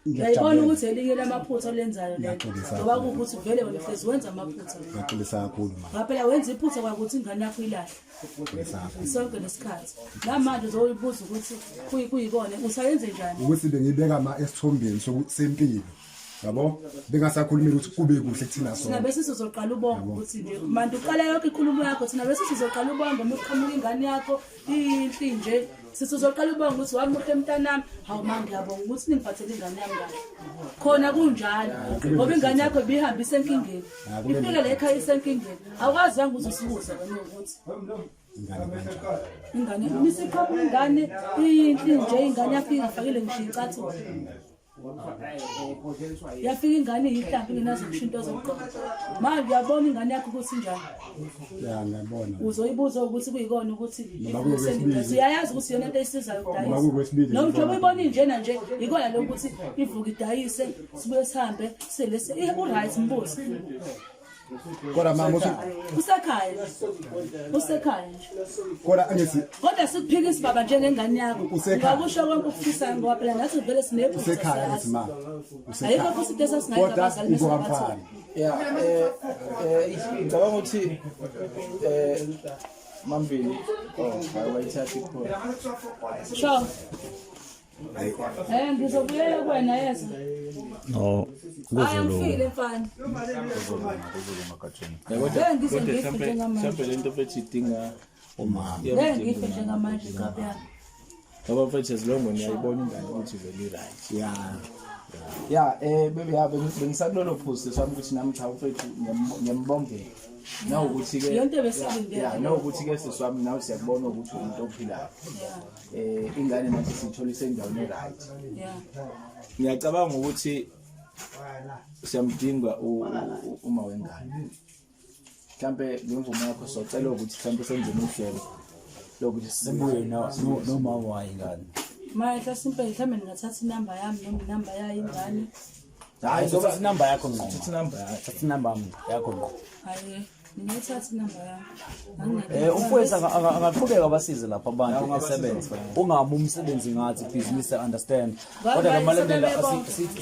Ngiyakujabula. Uyayibona ukuthi elinye lamaphutha olenzayo lelo. Ngiyaxolisa Ngoba kakhulu. kuwukuthi vele wena uhlezi wenza amaphutha. Ngiyaxolisa kakhulu ma. Ngoba phela wenza iphutha kwakuthi ingane yakho ilahle Ngiyaxolisa kakhulu. sonke lesikhathi. Namanje uzoyibuza ukuthi kuyikona usayenze njani? Ukuthi bengibeka ma esithombeni sempilo. Yabo? Bengasakhulumeli ukuthi kube kuhle kuthina Thina sonke. bese sizoqala ubonga ukuthi nje manje uqala yonke inkulumo yakho thina bese sizoqala ubonga uma uqhamuka ingane yakho inhli nje sithi uzoqala ubonga ukuthi wamuhle mntanami hawu ma ngiyabonga ukuthi ningiphathele ingane yami kahle khona kunjalo ngoba ingane yakho ibihamba isenkingeni ifike la ekhaya isenkingeni awukwazanga uze usukuze wena ukuthi Ingane kanjani? ingane misiqhamuka ingane iyinhli nje ingane yakho ingafakile ngisho icathulo. Yafika ingane iyihlambi ingenazo ngisho into zokugqoka. Manje uyabona ingane yakho ukuthi injani. Ya ngiyabona. Uzoyibuza ukuthi kuyikona ukuthi Noma kuyokwesibili. uyayazi ukuthi iyona into eyisizayo Noma ukudayisa. kuyokwesibili. Noma njengoba uyibona injena nje ikona lokuthi ivuke idayise sibuye sihambe silese u-right mbuzi. Kodwa mama uthi Usekhaya nje. Usekhaya nje. kodwa angithi Kodwa sikuphikisi baba njengengane yakho. Usekhaya. Ungakusho konke okufisayo ngoba phela nathi vele sinephutha. usekhaya angithi ma. Ayikho futhi into esasingayenza Kodwa abazali bese ingokamfana. Ya ngicabanga ukuthi mambili oh hayi wayithatha ikhona. Sure. Ngizobuyela kuwena yeza. No, Hayi angifile mfana. kuzolunga Gatsheni. Ya, kodwa Ngeke ngize kodwa ngife mhlampe njengamanje. mhlampe lento mfethu idinga Umama. Ngeke ngife njengamanje nkabi yami. Ngoba mfethu as long uyayibona ingane ukuthi vele i-right. Ya. Ya baby ya bengisakulolo phuzu sami ukuthi nami cha mfethu ngiyambongela. Nawukuthi ke Yonke besiyilindele. Ya nawukuthi ke sisi wami nawe siyakubona ukuthi umuntu ophilayo. Ingane nathi siyithola isendaweni e-right. Yeah. Ngiyacabanga ukuthi siyamdinga uma wengane. Mhlambe ngemvumo yakho socela ukuthi mhlambe senze uhlelo lokuthi Sibuye nomama wayo ingane. Manje mhlasimpe mhlawumbe ningathatha inamba yami noma inamba yayo ingane. Hayi Thatha inamba yakho ngqo. Thatha inamba yakho. Thatha inamba yakho ngqo. Hayi ningayithatha inamba yami. Anginankinga. Umfowethu angaqhubeka abasize lapha abantu esebenza. Ungami umsebenzi ngathi business understand. Kodwa ke malandela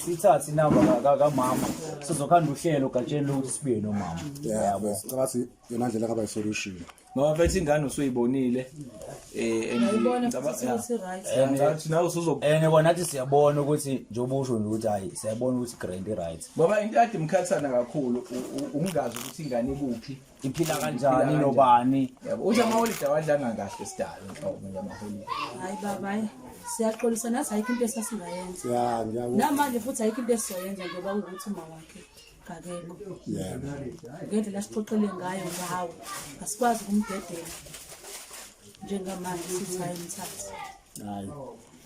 sithathe inamba kamama. Sizokhanda uhlelo Gatsheni lokuthi sibuye nomama. Yabo. Sicabanga yona ndlela ngaba isolution. Ngoba mfethu ingane usuyibonile and Ngiyayibona ngicabanga- futhi ukuthi right. ya. Ngicabanga ukuthi nawe usuzo And kwanathi siyabona ukuthi njengoba usho nje ukuthi hayi siyabona ukuthi grand right. ngoba into kade imkhathana kakhulu ungazi ukuthi ingane ikuphi Iphila kanjani nobani. Yabo uthi amaholide awadlanga kahle sidalo nhlobo nje amaholide. Hayi baba hayi siyaxolisa nathi ayikho into esasingayenza. Ya ngiyabona. Namanje futhi ayikho into esizoyenza ngoba kuwukuthi uma wakhe akekho. Yebo. Ngendlela sixoxele ngayo ngawo asikwazi ukumdedela njengamanje sithi hayi mthathe. Hayi.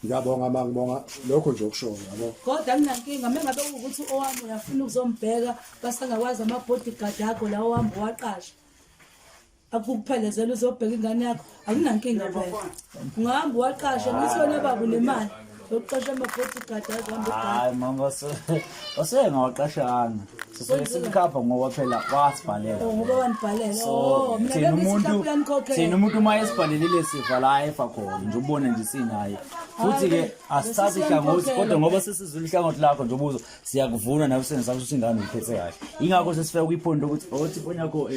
Ngiyabonga ma ngibonga lokho nje okushoyo yabo. Kodwa anginankinga uma ngabe kuwukuthi owami uyafuna ukuzombheka basangakwazi ama-bodyguard akho lawo owami uwaqasha. Akukuphelezela uzobheka ingane yakho akunankinga phela. Ungahamba uwaqashe ngithi wena baba unemali yokuqasha ama-bodyguard azohamba ugada. Hayi mama wasengawaqashanga. Sisuke simkhapha ngoba phela wasibhalela. Oh, ngoba wanibhalela. So Oh, mina thina bengithi umuntu mhlawumbe uyanikhokhela. thina umuntu uma esibhalelile sifa la efa khona nje ubone nje sinaye. Futhi ke Hayi, asithathi bese ihlangothi siyanikhokhela. kodwa ngoba sesizula ihlangothi lakho nje ubuzo siyakuvuna nawe senzisa ukuthi ingane uyiphethe kahle. Ingakho sesifika kwipoint ukuthi othi ifoni yakho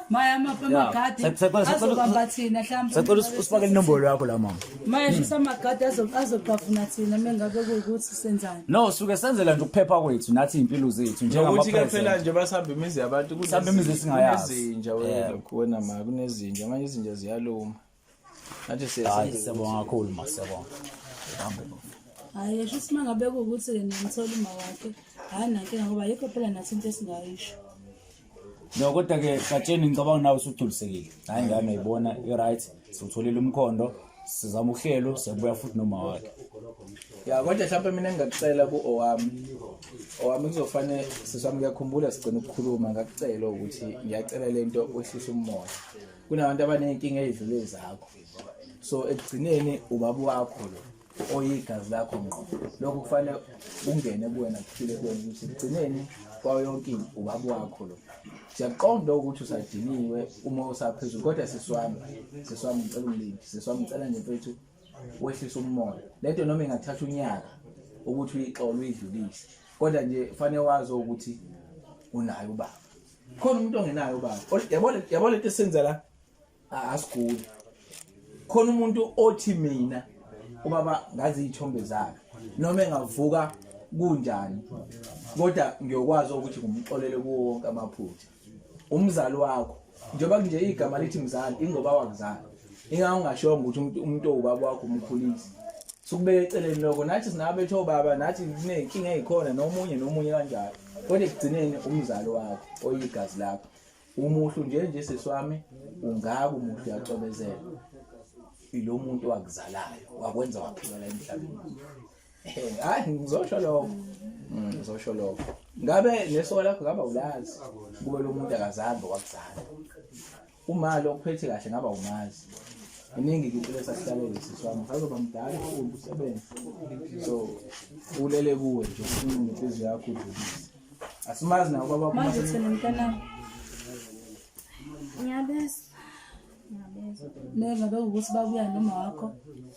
Maya amagadi azobamba thina mhlawumbe. Sacela usifakele inombolo yakho la mama. Maya shisa amagadi azoqavuna thina mengabe kuwukuthi senzani. No, suke senzela nje ukuphepha kwethu nathi impilo zethu Nokuthi ke phela njengama nje basihamba imizi yabantu Sihamba imizi esingayazi. kunezinja wena lokhu wena ma kunezinja manje izinja ziyaluma. Nathi Hayi siyasenza siyabonga kakhulu ma siyabonga. Hambe. Hayi sho uma ngabe kuwukuthi niyamthola uma wakhe hayi nankinga ngoba ayikho phela nathi into esingayisho. No kodwa ke Gatsheni ngicabanga nawe usugculisekile. Hayi ingane uyibona i-right, siwutholile umkhondo, sizama uhlelo, siyabuya futhi noma wakhe. Ya kodwa mhlawumbe mina engingakucela ku owami. Owami kuzofanele siswami ngiyakhumbula sigcina ukukhuluma ngakucela ukuthi ngiyacela lento wehlisa umoya. Kunabantu abaneyinkinga ezidlule zakho. So ekugcineni ubaba wakho lo oyigazi lakho ngqo. Lokho kufanele ungene kuwena kuphile kuwena ukuthi ekugcineni kwayo yonke into ubaba wakho lo. Siyaqonda ukuthi usadiniwe uma usaphezulu kodwa siswami siswami ngicela ungilinde siswami ngicela nje mfethu wehlisa umoya. Lento noma ingathatha unyaka ukuthi uyixole uyidlulise kodwa nje fanele wazi ukuthi unayo ubaba. Khona umuntu ongenayo ubaba. Yabo yabo lento esenza la asiguli. Khona umuntu othi mina ubaba ngazi izithombe zakhe noma engavuka kunjani kodwa ngiyokwazi ukuthi ngumxolele kuwo wonke amaphutha. Umzali wakho njengoba nje igama lithi mzali ingoba wakuzala ingakho ungashongo ukuthi umuntu owubaba wakho umkhulisi. Sukubeka eceleni lokho nathi sinabethu obaba nathi kuney'nkinga ey'khona nomunye nomunye kanjalo kodwa ekugcineni umzali wakho oyigazi lakho umuhle nje nje sisi wami ungaka umuhle uyacwebezela. ilo muntu wakuzalayo wakwenza waphila la emhlabeni. Hayi ngizosho lokho. Ngizosho lokho. Ngabe nesoka lakho ngaba ulazi kube lo muntu akazange wakuzala. Uma lo kuphethe kahle ngaba umazi. Iningi ke impilo esasihlalele sisi wami. Usazoba mdala ufunde usebenze. So ulele kuwe nje ufuna nenhliziyo yakho udlulise. Asimazi nawe baba Manje uthini mntanami? Ngiyabezwa. Ngiyabezwa. Nengabe ukuthi babuya noma wakho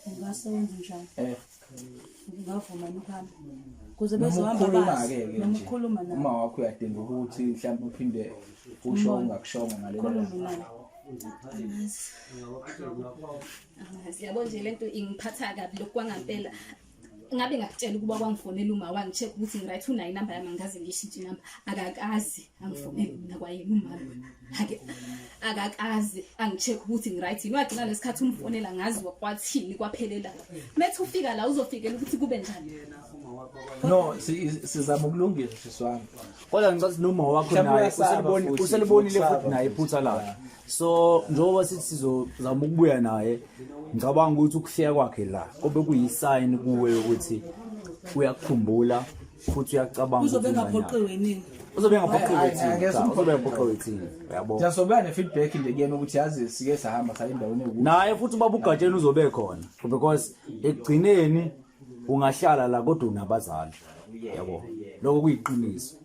ungase wenze njani? Eh. Ungavuma yini ukuhamba? Kuze Noma bezohamba ukhuluma bazi. ke ke Noma nje. ukhuluma naye. Uma wakho uyadinga ukuthi mhlawumbe uphinde usho ungakushongo ngale Khulume ndlela. naye. Angazi. Angazi. Yabo nje lento ingiphatha kabi lokhu kwangampela. Ngabe ngakutshela ukuba kwangifonela uma wangi-check ukuthi ngi-right unayo inamba yami angikaze ngiyishintshe inamba. Akakaze angifonele mina kwayena umama. Ake akakaze angi-check ukuthi ngi-right yini. Wagcina lesikhathi umfonela ngazi kwathini kwaphelela. Methi ufika la uzofikela ukuthi kube njani. No, sizama ukulungisa sisi wami. Kodwa ngicela ukuthi noma wakho Mhlawumbe naye uyasaba futhi, uselibonile ukusaba futhi naye futhi. iphutha lakhe. So njengoba sithi sizozama ukubuya naye ngicabanga ukuthi ukufika kwakhe la kobe kuyisign kuwe ukuthi uyakukhumbula futhi uyacabanga Uzobe ukuthi ungane yakhe. engaphoqiwe nini? Uzobe engaphoqiwe Hayi, thina. angeke Cha, simphoqe. uzobe engaphoqiwe thina. Uyabo. Siyasobuya ne-feedback nje kuyena ukuthi yazi sike sahamba saya endaweni ewukuthi. Naye futhi ubaba uGatsheni uzobe khona because ekugcineni ungahlala la kodwa unabazali. Yabo. Lokho kuyiqiniso.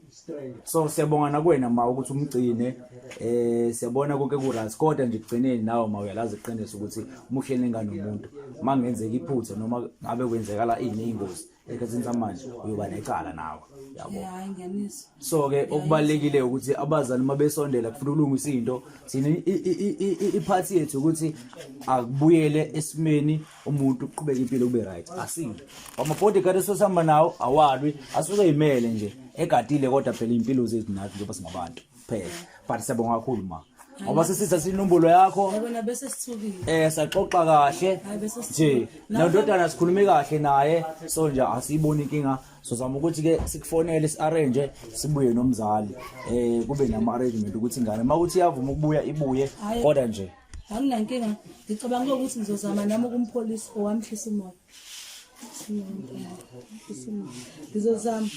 So siyabonga nakuwena ma ukuthi umgcine siyabona konke ku right kodwa nje ekugcineni nawe ma uyalazi iqiniso ukuthi uma uhleli nengane nomuntu mangenzeka iphutha noma ngabe kwenzekala ini ingozi esikhathini samanje uyoba necala nawe yabo. Hayi ngiyanizwa. So ke okubalekile ukuthi abazali uma besondela kufuna ukulungisa into thina iphathi yethu ukuthi akubuyele esimeni umuntu uqhubeke impilo kube right asile ama-bodyguard esosihamba nawo awalwi asuke eyimele nje egadile kodwa phela iy'mpilo zethu nathi njengoba singabantu phela but siyabonga kakhulu ma ngoba sesithatha inombolo yakho Yabona bese sithukile. Saxoxa kahle Hayi, bese nje sithukile. nondodana sikhulume kahle naye so nje asiyiboni inkinga sizama ukuthi ke sikufonele si-arrange sibuye nomzali kube nama-arrangement ukuthi ingane uma kuthi iyavuma ukubuya ibuye Hhayi. kodwa nje Anginankinga. Ngicabanga ukuthi ngizozama nami ukumpholisa owamhlisa umoya. Hlisa umoya. Ngizozama.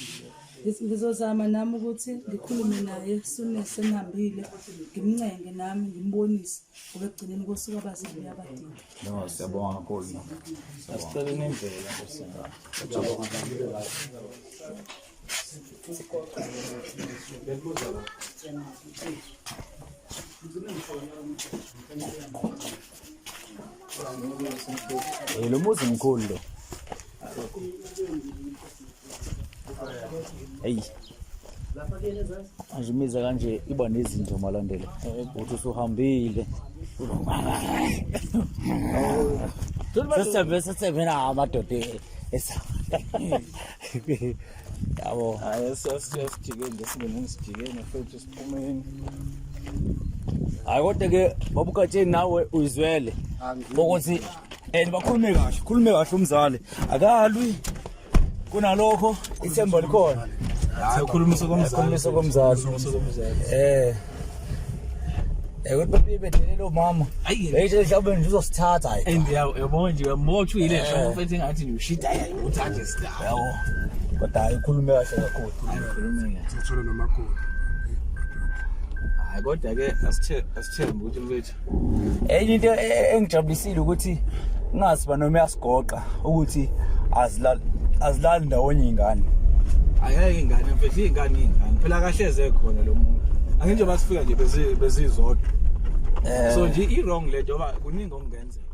Ngizozama nami ukuthi ngikhulume naye sune senihambile ngimncenge nami ngimbonise ngoba ekugcineni kosuku abazali uyabadinga. No, siyabonga kakhulu. Asicele nendlela Nkosi yami. Lo muzi mkhulu lo. Hey. Manje imiza kanje iba nezinto malandela. Uthi usuhambile. Sesithembe sesithembe na amadoda esa. Yabo. Hayi sesijike nje singene sijikene futhi siphumeni. Hayi kodwa ke baba uGatsheni nawe uyizwele ukuthi and bakhulume kahle, khulume kahle umzali. Akalwi. Kunalokho ithemba likhona. Hayi ukhulumisa komzali. Khulumisa komzali. Ukuthi babuye bedelele umama. Hayi. Beyithe mhlawumbe nje uzosithatha hayi. And yabo nje uyambotsha uyile nje mfethu engathi nje ushita hayi uthathe star. Yabo. Kodwa hayi ukhulume kahle kakhulu. Hayi ukhulume kahle. Sithola nomakoti. Hayi kodwa ke asithembe ukuthi mfethu. Enye into engijabulisile ukuthi ngazi ba noma uyasigoqa ukuthi azilali ndawonye ingane. Ayeke ingane mfethu ingane ingane. Phela kahleze khona lo muntu. Anginje basifika nje bezizodwa. So nje i wrong le nto ngoba kuningi okungenzeka.